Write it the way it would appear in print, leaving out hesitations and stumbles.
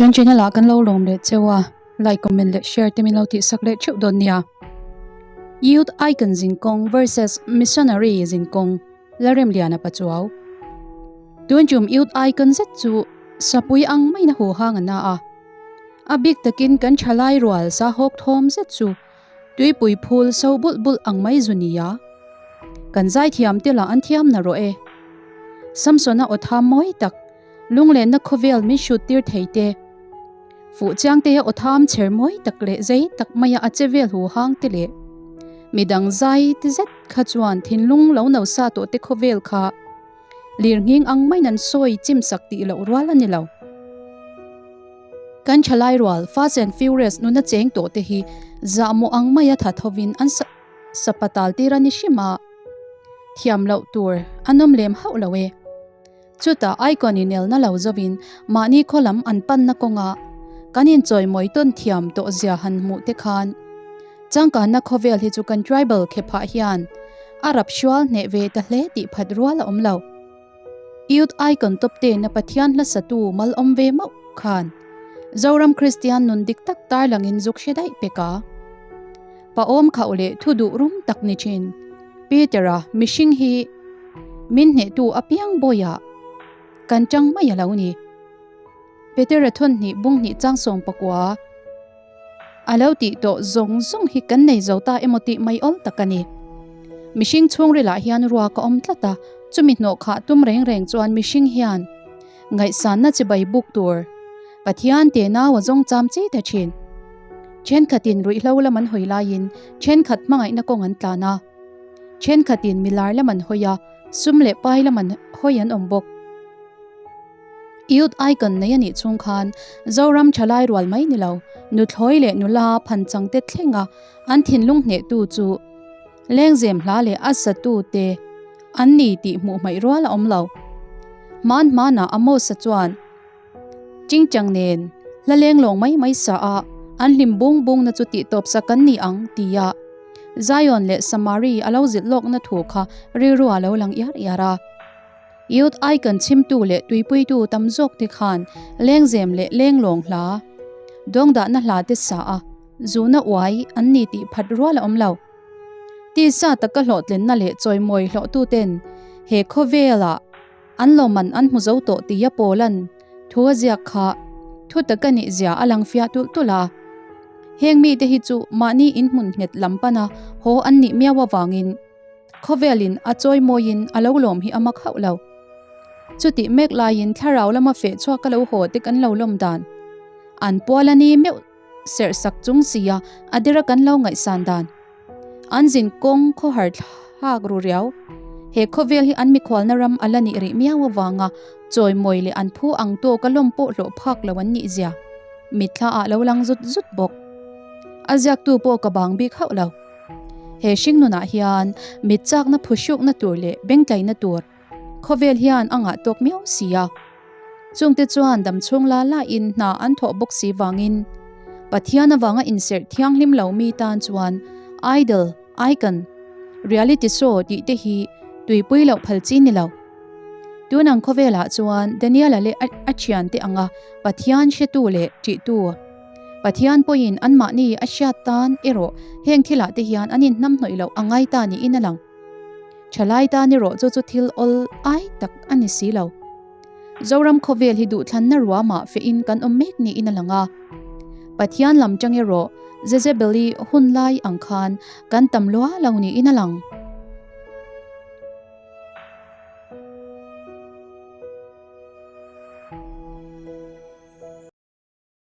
Kan channel ah kan lo lawm leh cheu a, like, comment leh share te min lo tih sak leh theuh dawn nia. Youth Icon Zinkawng versus Missionary Zinkawng Lalremliana Pachuau. Tun tum Youth Icon zet chu sapui ang maiin a huhang a na a. A bik takin kan thalai rual sa hawk thawm zet chu Tuipui phul so bulh bulh ang mai zu nia. Kan zaithiam te lah an thiam na rawh e. Samsona aw tham mawi tak, lunglenna khawvel min hrut tir thei te. Fuh chiang te aw tham chher mawi tak leh zei tak maia a che vel hu hang te leh midang zai te zet kha chuan thinlung lo no sa tawh te khawvel kha Lirnghing ang maiin an sawi chim sak tih loh rual a ni lo. Kan thalai rual Fast and Furious nuna cheng tawh te hi zahmawh ang maia tha thovin an sapatal tir a ni hrim a, thiam loh tur an awm lem hauh lo e. Chutah icon inelna lo zovin mahni khaw lam an panna kawnga kan inchawimawi tawn thiam tawh zia han hmuh te khan Changkanna khawvel hi chu kan tribal khephah hian a rap hrual hneh ve ta hle tih phat rual a awm lo. Youth Icon top tena Pathian hla satu mal awm ve mauh khan Zoram Kristian nun dik tak tarlangin zuk hre daih pek a. Paawm khauh leh thu duh rum tak ni thin Peter-a mihring hi min hnehtu apiang bawiah kan tang mai a lo ni. Peter-a thawn hnih bung hnih chang 14. A lo tih tawh zawng zawng hi kan nei zo ta emaw tih mai awl tak a ni. Mihring chhungrilah hian ruak a awm tlat a, chumi hnawh khah tum reng reng chuan mihring hian ngaihsanna chibai buk tur Pathian te nau a zawng cham chi ta thin. Thenkhatin ruihhlo lam an hawi laiin thenkhat hmangaihna kawng an tlan a, thenkhatin milar lam an hawi a, sum leh pai lam an hawi an awm bawk. Youth Icon nei a nih chhung khan Zoram thalai rual mai ni lo, nuthlawi leh nula phanchang te thlenga an thinlung hnehtu chu lengzem hla leh a satu te an ni tih hmuh hmaih rual a awm lo. Hman hmanah Amos-a chuan Chingchang nen hla leng lawng mai mai sa a an hlim bung bungna chu tihtawp sak an ni ang tia Zion leh Samari a lo zilh lawkna thu kha rilru a lo lang iar iar a. Youth Icon chhimtu leh tuipuitu tam zawk te khan lengzem leh lenglawng hla, dawngdahna hla te sa a, zuna uai an ni tih phat rual a awm lo. Tisa taka hlawhtlinna leh chawimawi hlawhtu ten he khawvelah an lawmman an hmu zo tawh tia Paula'n thu a ziak kha thu taka nih zia a lang fiah tulh tulh a. Heng mite hi chu mahni inhmun nghet lam pana haw an nih miau avangin, Khawvelin a chawi mawiin a lo lawm hi a mak hauh lo. Chutih mek laiin thlarau lama feh chhuak a lo haw te kan lo lawm dan. An pual a ni meuh serh sak chung sia a dera kan lo ngaihsan dan. An zin kawng khawhar thlak ru riau. He khawvel hi an mikhualna ram a la nih rih miau avanga chawi mawi leh an phu ang tawk a lawm pawh hlawh phak lo an nih zia mitthla ah lo lang zut zut bawk. A ziaktu pawh ka bang bik hauh lo. He hring nunah hian mit chakna phuhrukna tur leh bengtlaina tur khawvel hian a ngah tawk miau si a. Chungte chuan damchhung la lain hna an thawh bawk si vangin Pathian avanga inserh thianghlim lo mi tan chuan idol, icon, reality show tih te hi tuipui loh phal chi ni lo. Tunang khawvelah chuan Daniela leh a thiante anga Pathian hretu leh ṭihtu, Pathian pawhin anmahni a hriat tan erawh heng thilah te hian an inhnamhnawih loh a ngai ta niin a lang. Thalai tan erawh chu chu thil awl ai tak a ni si lo. Zoram khawvel hi duhthlanna ruamah fehin kan awm mek niin a lang a. Pathian lam tang erawh Jezebeli hun lai ang khan kan tam lua lo niin a lang.